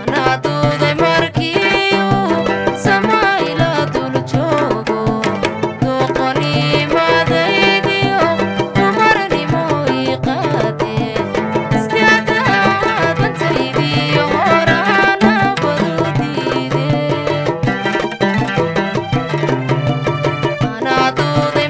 Anaaduuday markiiu samayla dul joogo, doqonimadaydiyo dumarnimo ii qaade, iskaadaadantaydiyo horaana badu diide. Anaaduuday.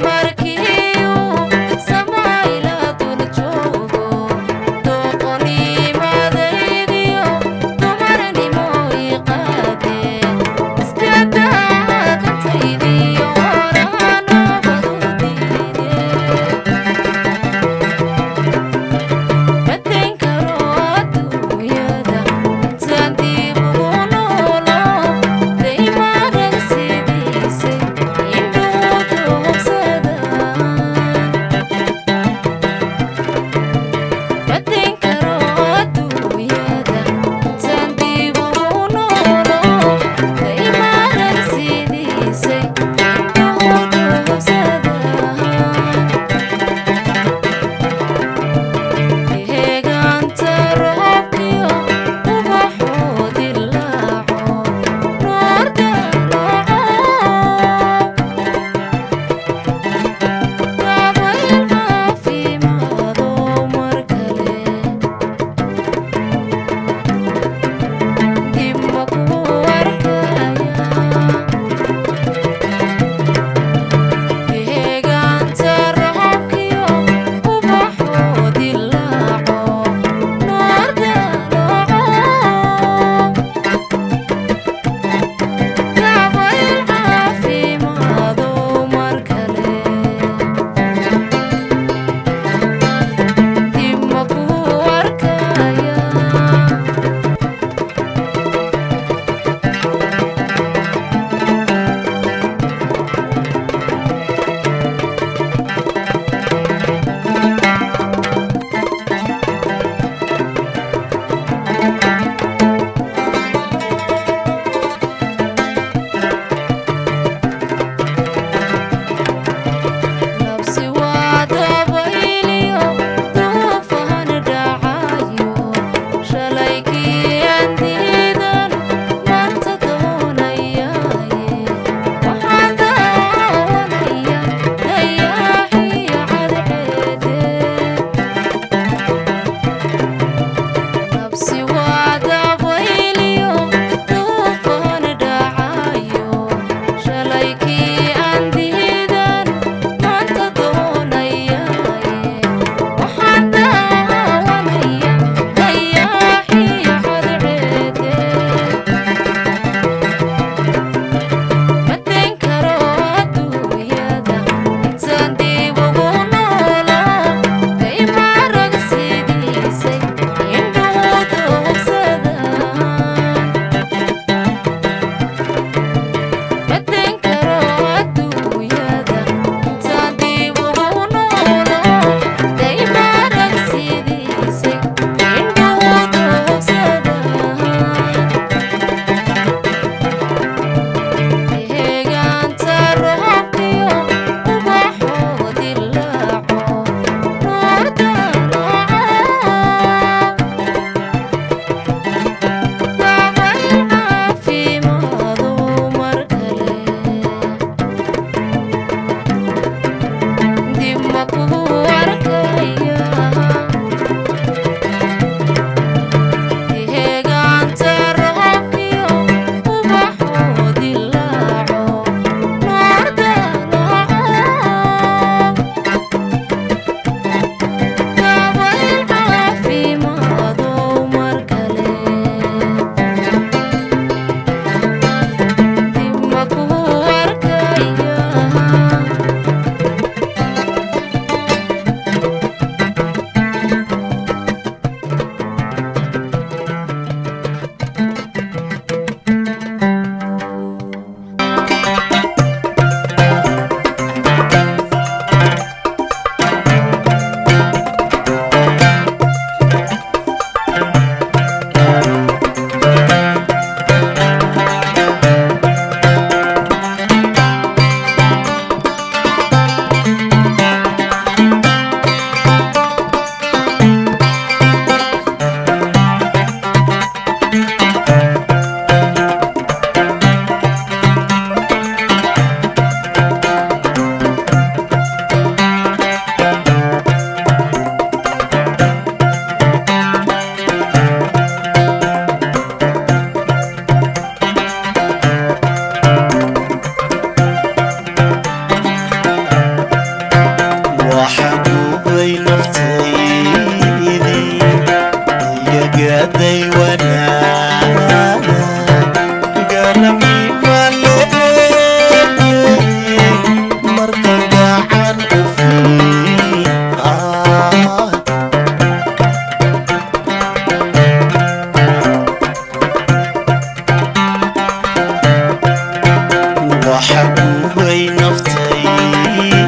Gubay naftaydii,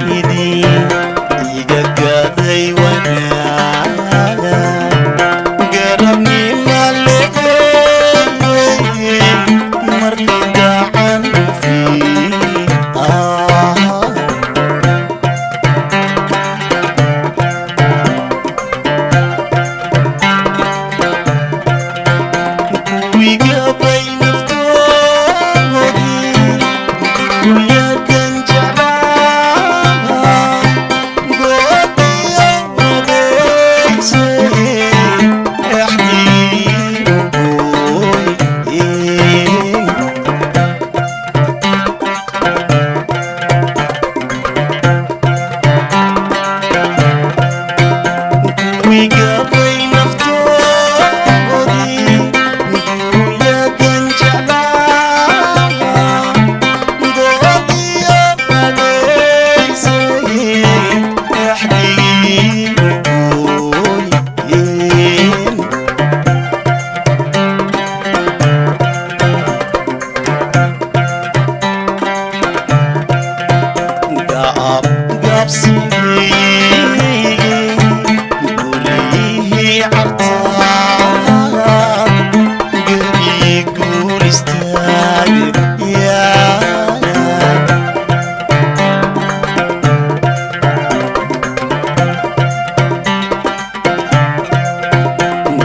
iga gaaday wanaaga, garabnima leeyey markay gacan fiiqaa. Kuwigabay naftoodii, guryadan jeclaa, goodiyo adeegsay, exdii u gooyeen. Kuwigabay naftoodii, guryadan jeclaa, goodiyo adeegsay, exdii u gooyeen. Gaab gaabsigii, gurihii cartaa, gebii guuristaag yaa.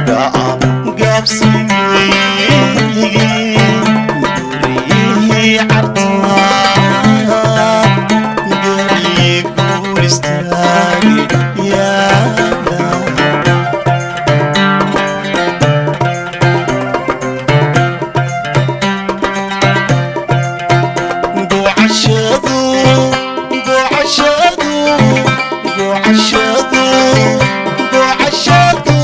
Gaab gaabsigii, gurihii cartaa, gebii guuristaag yaa. Gocashadu, gocashadu, gocashadu, gocashadu,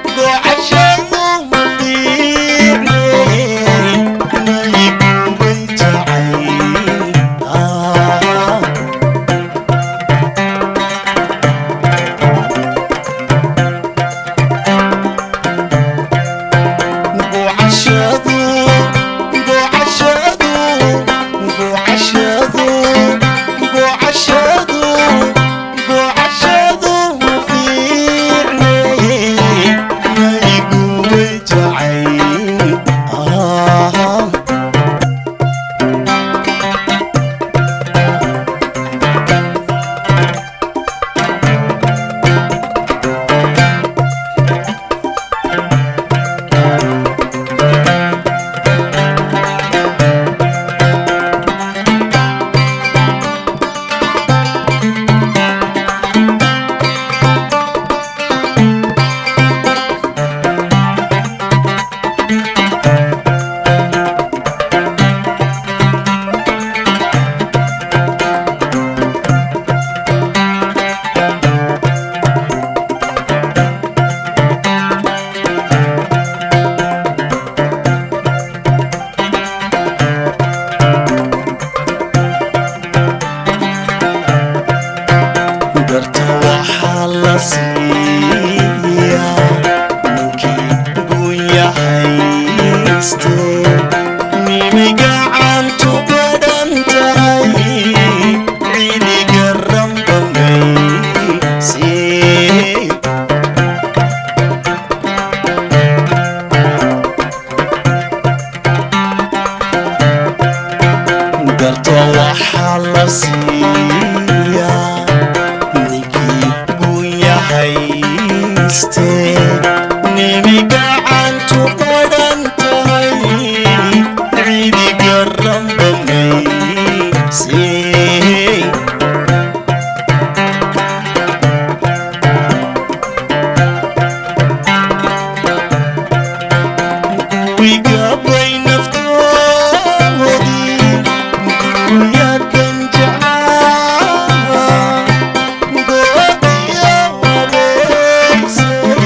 gocashadu ma fiicne, maygubay jacayl ah. Gocashadu, gocashadu, gocashadu, gocashadu, gocashadu ma fiicne, maygubay jacayl ah. Garta waxaa la siiyaa ninkii gunyahayste, nimay gacantu badhan tahay, cidi garambamayse. Garta waxaa la siiyaa ninkii gunyahayste, nimi gacantu badhan tahay, cidi garambamayse. Kuwigabay naftoodii, guryadan jeclaa, goodiyo adeegsay,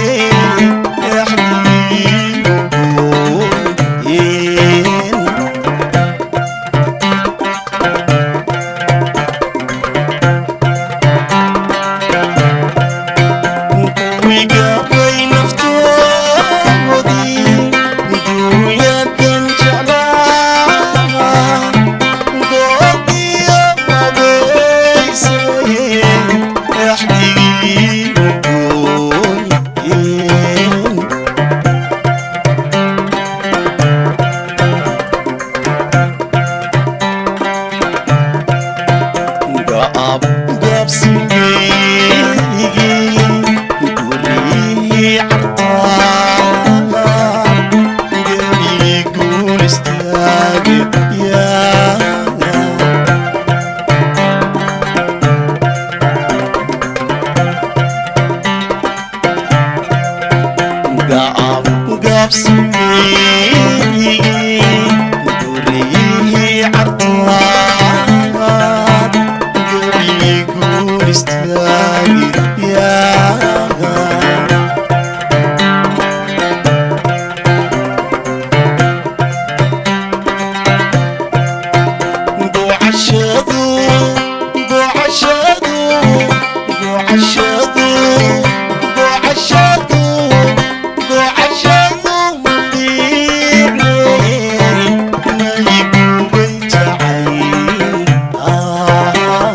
Gaab gaabsigeygii gurihii cartaan gebii guul istaage yaa. Gaab gaabsigeygii gurihii cartaan gebii guul istaage yaa. Gocashadu, gocashadu, gocashadu, gocashadu, gocashadu ma fiicne, may gubay jacayl. Ah.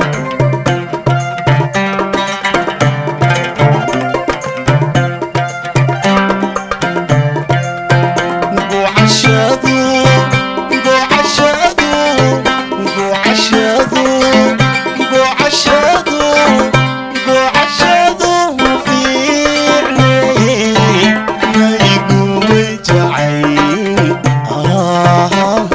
Gocashadu, gocashadu, gocashadu, gocashadu, gocashadu ma fiicne, may gubay jacayl. Ah.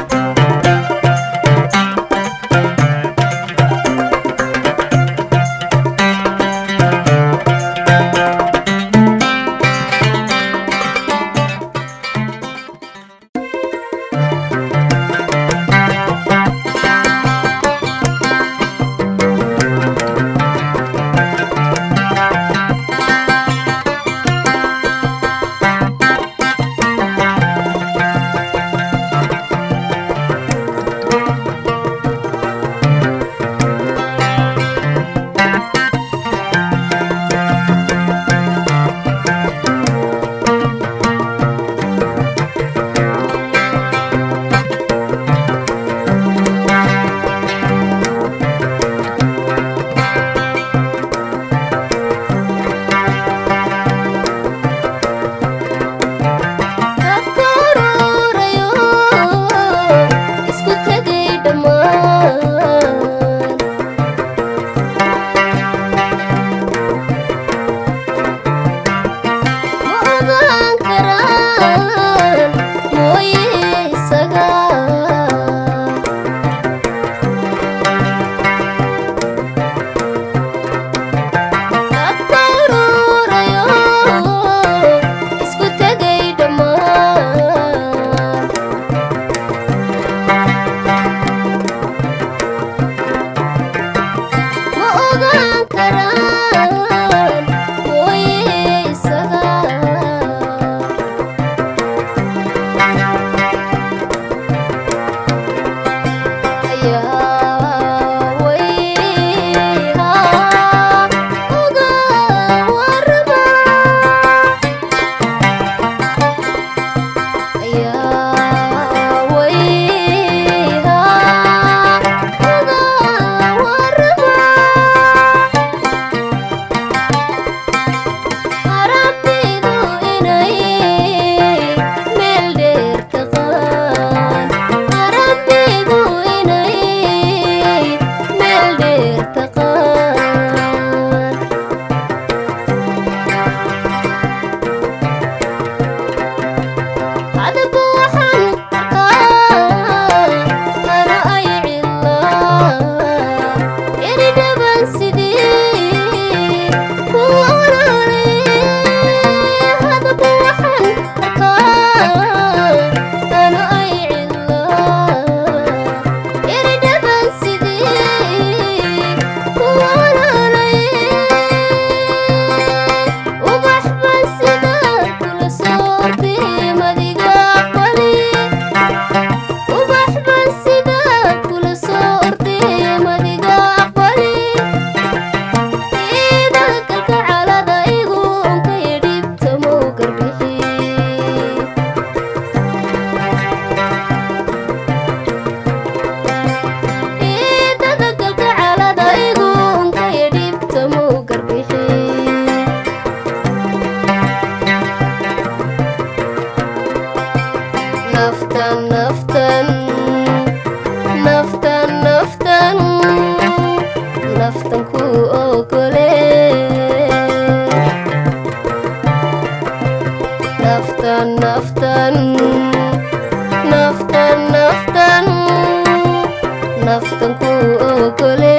Ogole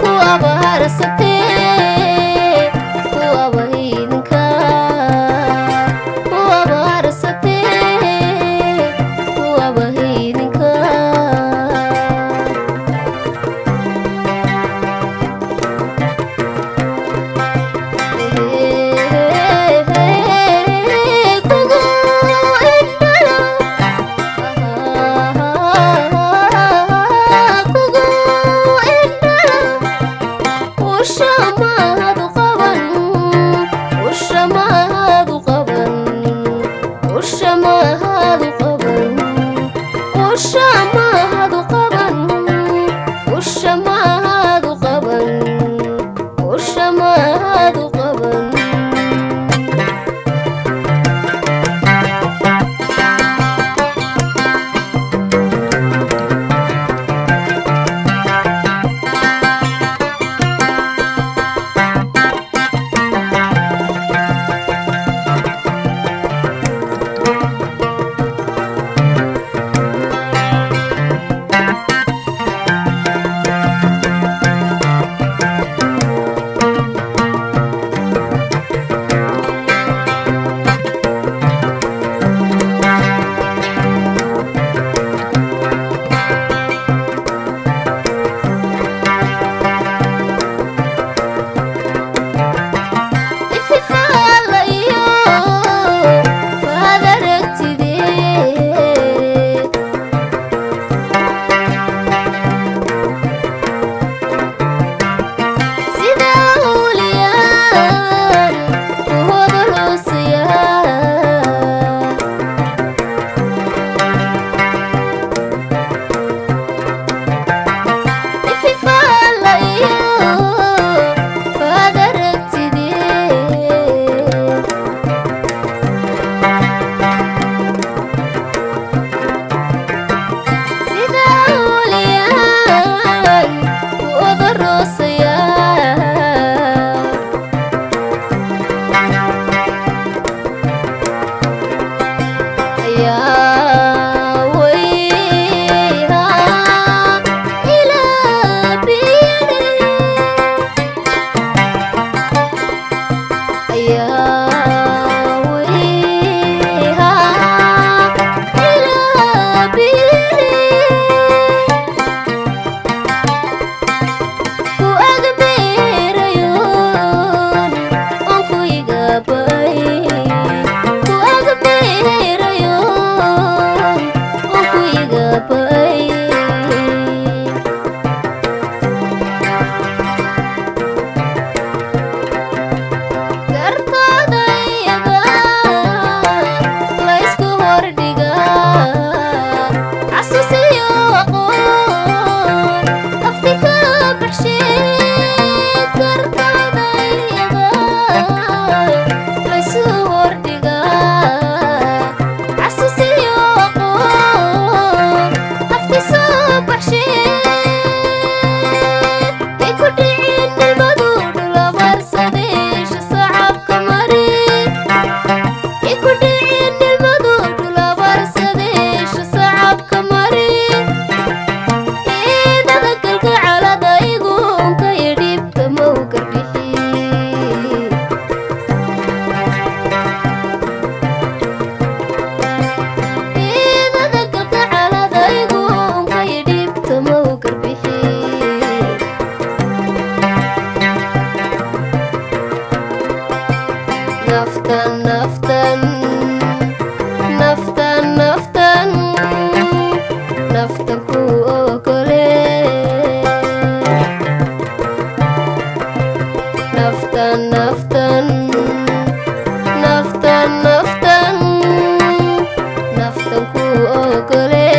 kuwaba harsatee, kuwaba hiidinka, kuwaba harsatee, kuwaba hiidinka. Kugu indhala, kugu indhala, usha mahadu qaban, usha mahadu qaban, usha mahadu qaban, usha mahadu qaban, usha mahadu qaban, usha mahadu qaban. Ififaalayo faad aragtidee, sida huliyaan kuhodolusiyaa. Ififaalayo faad aragtidee, sida huliyaan kuodorosayaa. Ayaa weyha ilaa biyane, ayaa weyha ilaa biyane, ku agbeerayoon oon ku igabay, ku agbeerayoon oon ku igabay. Gartoodayada laysku hordhigaa, xasuusiyo aqoon afti ka baxshee. Gartoodayada laysu hordhigaa, xasuusiyo aqoon afti soo baxshee. Ay ku dhicin nilmadu dhulamarsadeesha sacabka mari, ay ku dhicin nilmadu dhulamarsadeesha sacabka mari. Ciidada kalgacalada igunka iyo dhibta mau garbixi. Ciidada kalgacalada igunka iyo dhibta mau garbixi. Naftan, naftan, naftan, naftan, naftan ku ogole. Naftan, naftan, naftan, naftan, naftan ku ogole.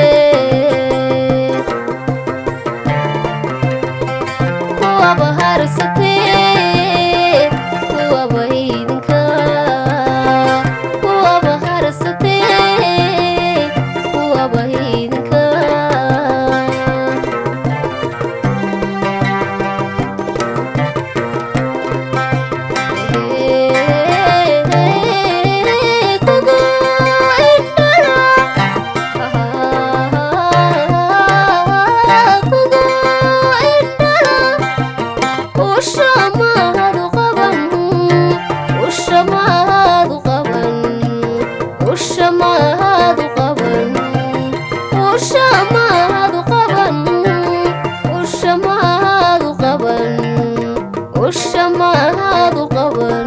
Kuwaba harsatee, kuwaba hiidinka, kuwaba harsatee, kuwaba hiidinka. Kugu indhala. Usha maadu qaban, usha maadu qaban, usha maadu qaban.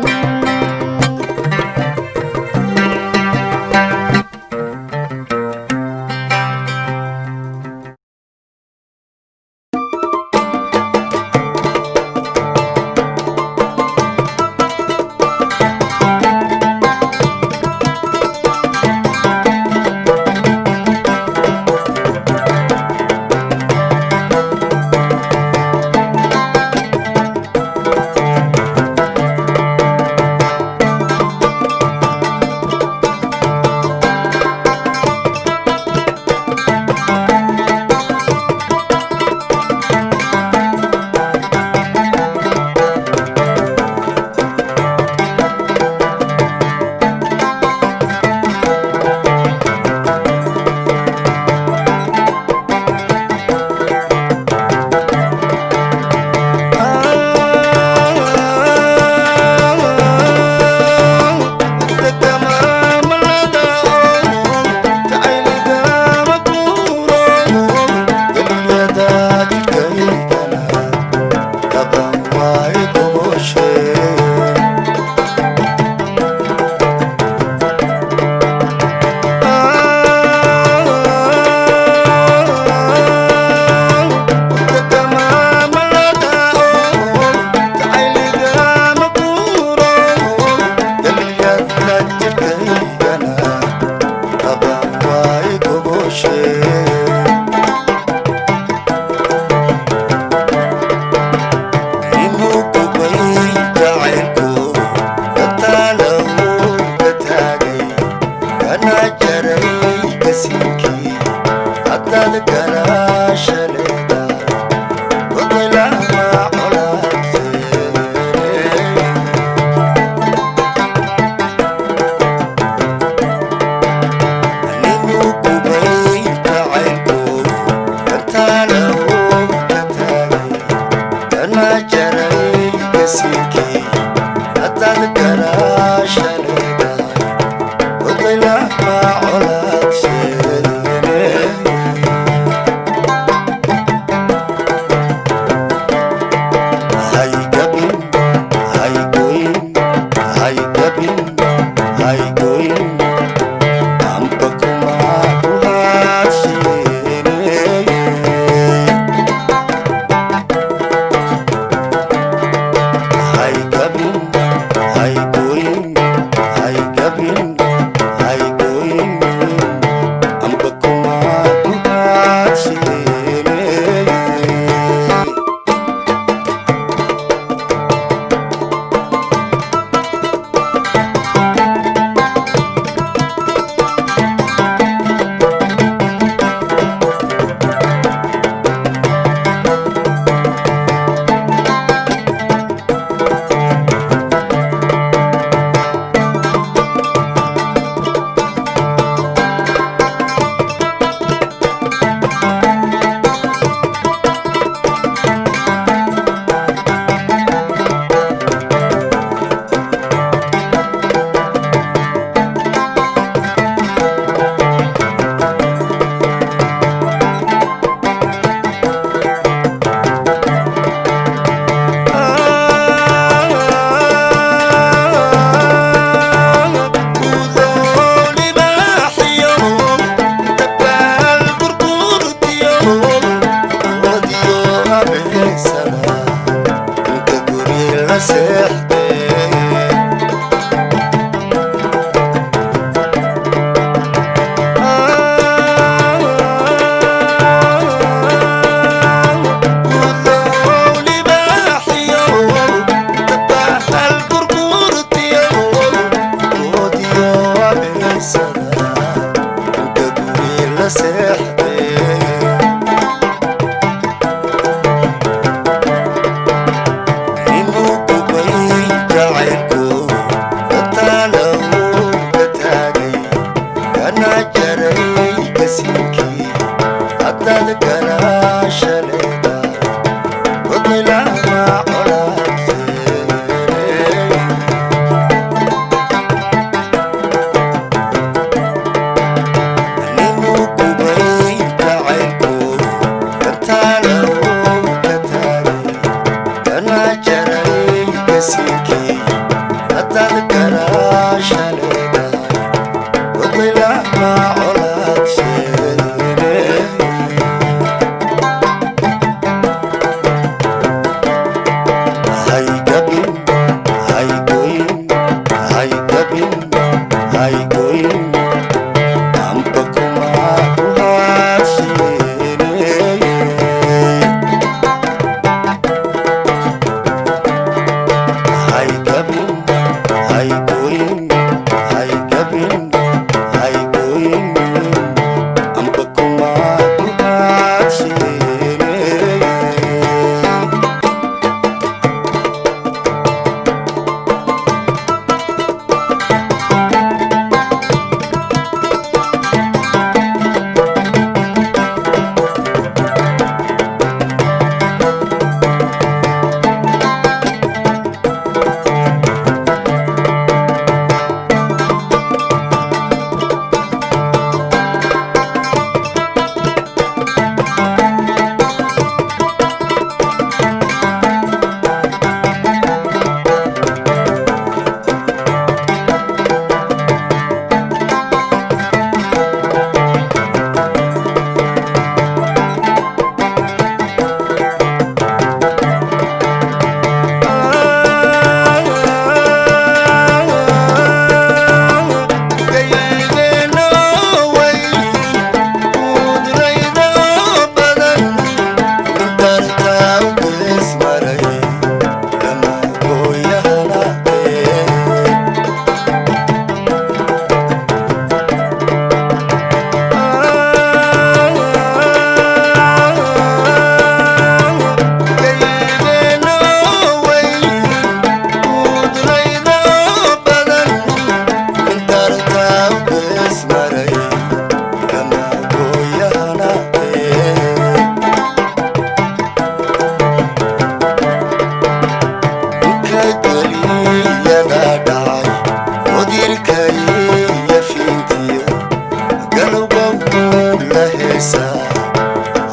la heesaa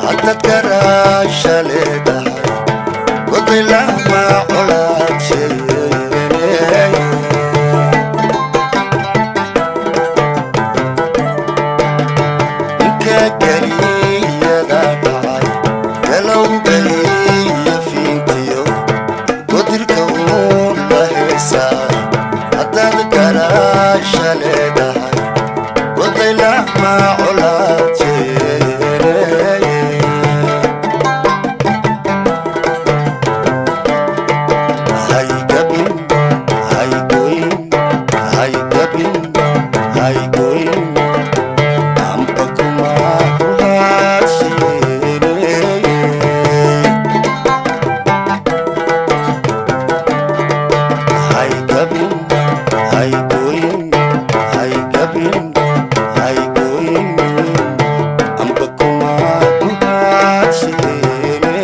haddaad garaasha leedahay godilama colaad sheegay. Ninka keliyada dhacay galowgaiyo fiintiyo godirka uun la heesaa haddaad garaasha leedahay godaylama colaad sheegay. Haygabin, haygoyn, haygabin, haygoyn, amba kuma ku haadsheene. Haygabin, haygoyn, haygabin, haygoyn, amba kuma ku haadsheene.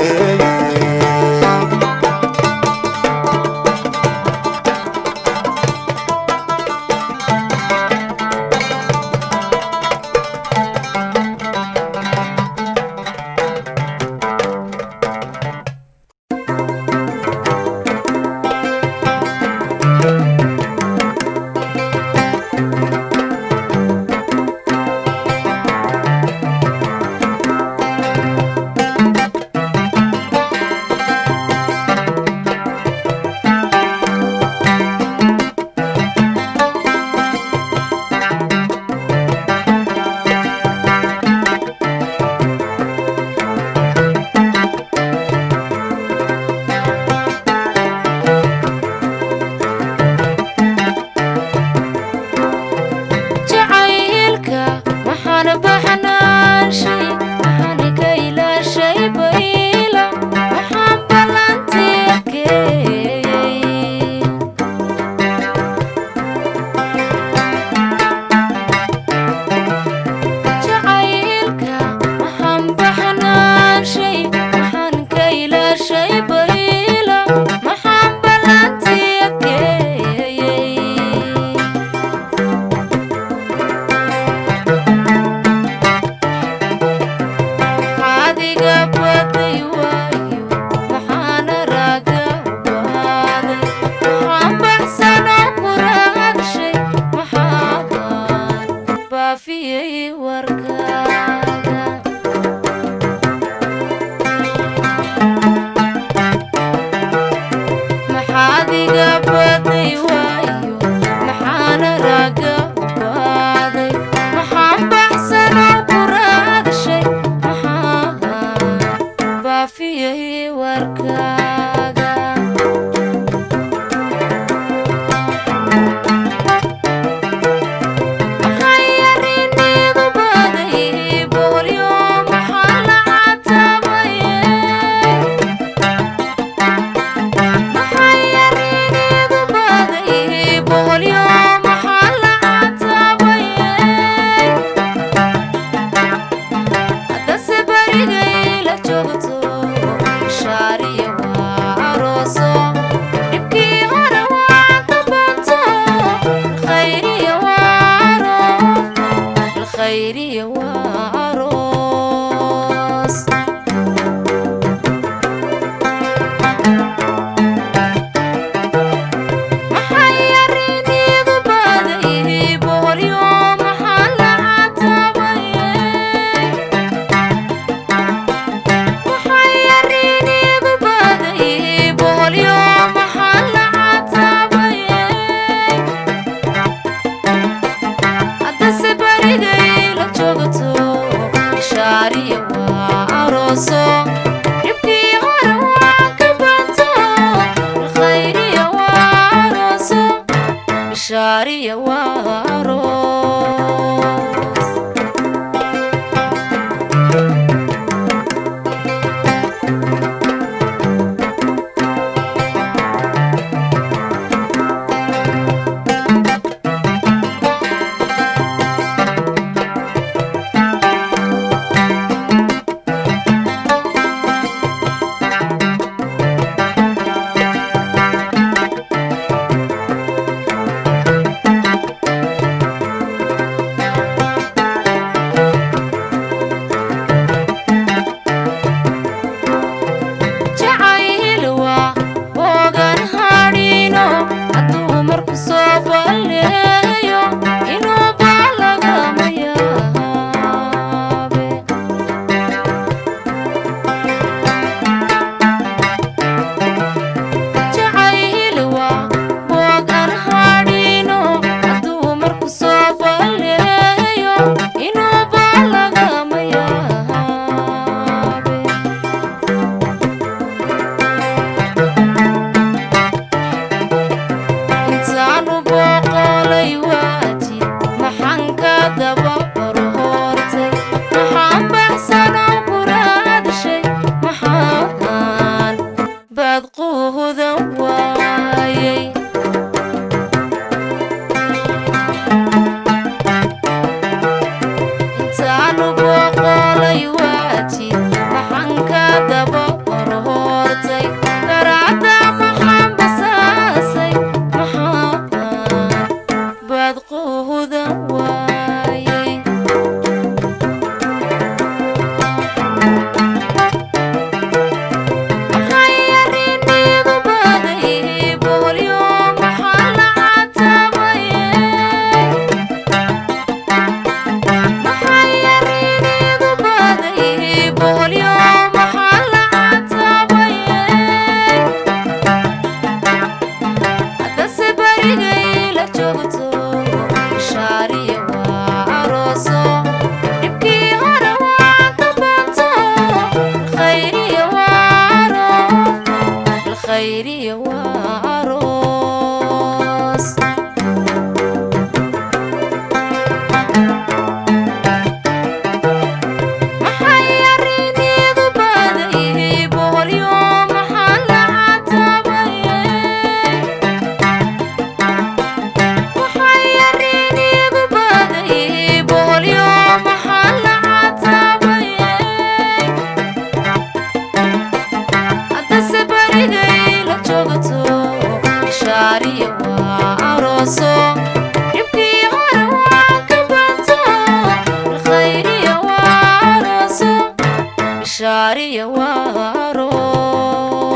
Jacaylka maxaan baxnaanshay, maxaan ka ilaashay bayla, maxaan ballantii adkeeyey. Jacaylka maxaan baxnaanshay, maxaan ka ilaashay bayla, maxaan ballantii adkeeyey. Adiga baday waayo, maxaana raaga ubaaday, maxaan baxsanoo ku raadshay, maxaadan baafiyey warkaaga. Maxaad iga baday waayo, maxaana raaga ubaaday, maxaan baxsanoo ku raadshay, maxaan baafiyey warkaaga. Maxay arinigu baday boholyo, maxaa la catabayey? Maxay arinigu baday boholyo, maxaa la catabayey? Haddase barigay la joogto, shaariya waa arooso, dhibkii hore waa ka banto, alkhayriya waa aroos, alkhayriya waa aroos. Maxay arinigu baday boholyo, maxaa la catabayey? Maxay arinigu baday boholyo, maxaa la catabayey? Haddase barigay la joogto, shaariya waa arooso, dhibkii hore waa ka banto, alkhayriya waa arooso, bishaariya waa aroos. Bilkhayriya waa aroos. Maxay arinigu baadayey boqolyo, maxaa la catabayey? Waxay arinigu baadayey boqolyo, maxaa la catabayey? Haddase barigay la joogto, bishaariya waa arooso. Dhibkii hore waa ka bato, bilkhayriya waa arooso, bishaariya waa aroos.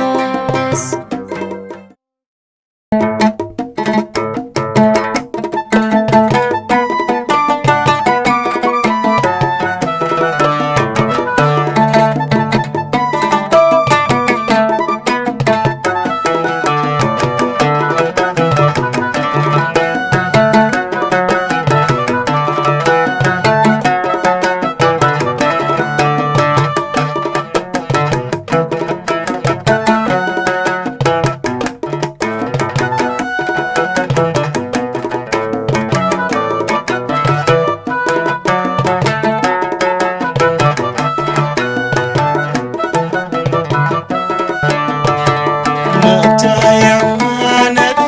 Moogtahay amaanada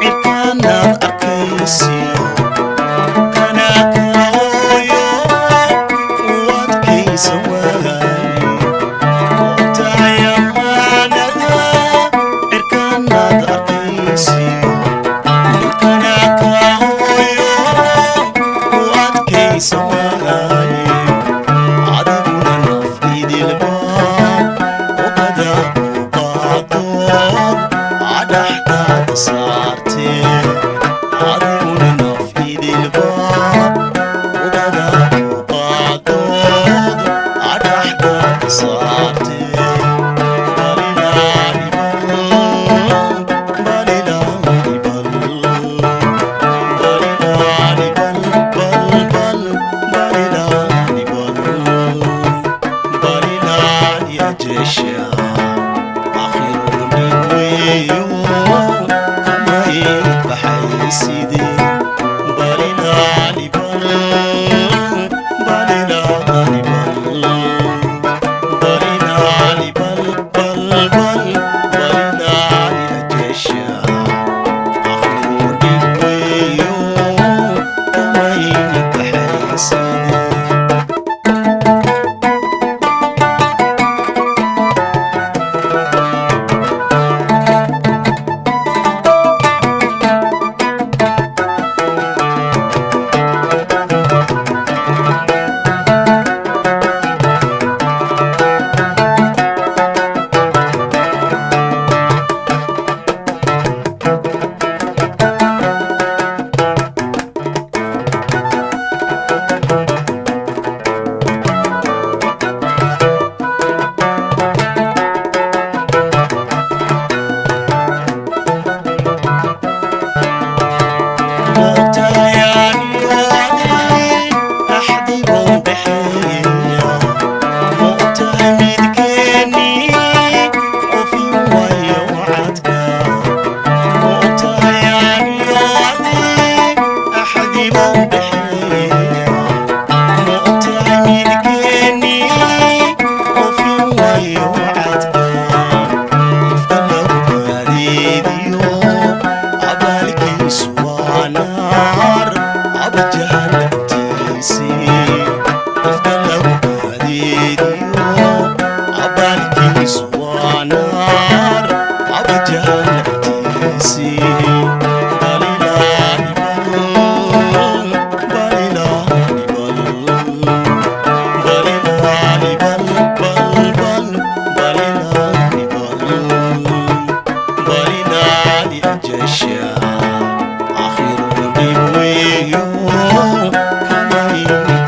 cirkaanaad arkaysiyo, kana kaooyo u adkaysa waaye. Moogtahay amaanada cirkaanaad arkaysiyo, kana kaooyo u adkaysa waaye. Adiguna naf idilba ogada ku qaadood adhaxdaada saartee. Adiguna naf idilba ogada ku qaadood adhaxdaada saartee. Balilaanibal, balilaanibal, balilaanibal, bal balilaanibal, balilaani ajesha akhirunin weeyo kamay baxay sidii. Balilaanibal, balilaanibal, balilaanibal, bal bal balilaani ajesha akhirunin weeyo kamay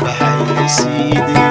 baxay sidii.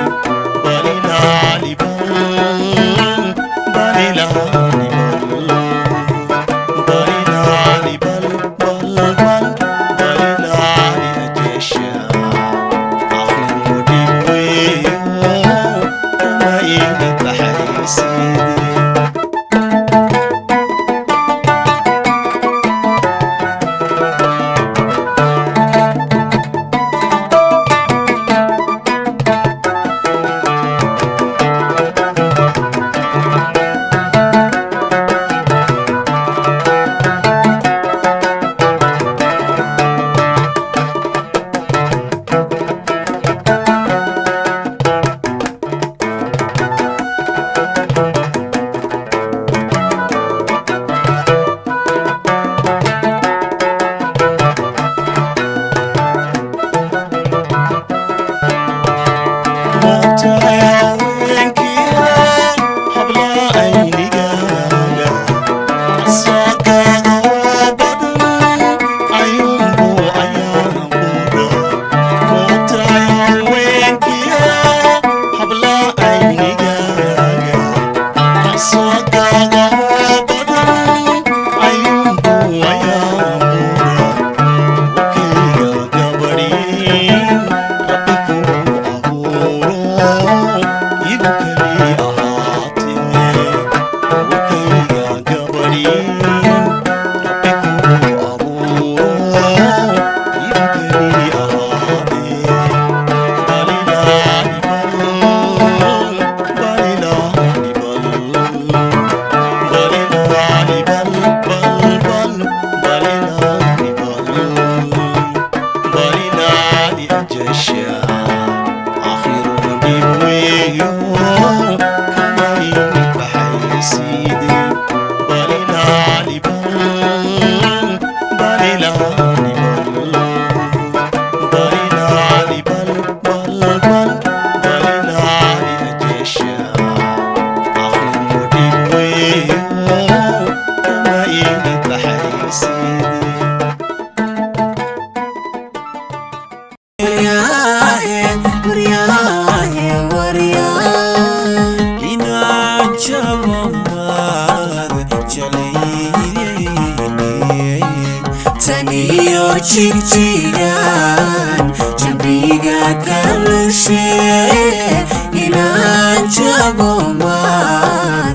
Igu kali ahaatee warkayga gabadhin Rabbi kuu abuuro, igu kali ahaatee. Balinaani bal, balinaani bal, balinaani bal, bal bal, balinaani bal, balinaani ajesha akhiru dhibweyo kamayni kaxaysiide. Balinaani bal, balinaani bal, balinaani bal, bal bal, balinaani ajesha akhiru dhibweyo kamayni kaxaysiide. Taniyo jigjigan jambiga kalushe inaan jabomaan.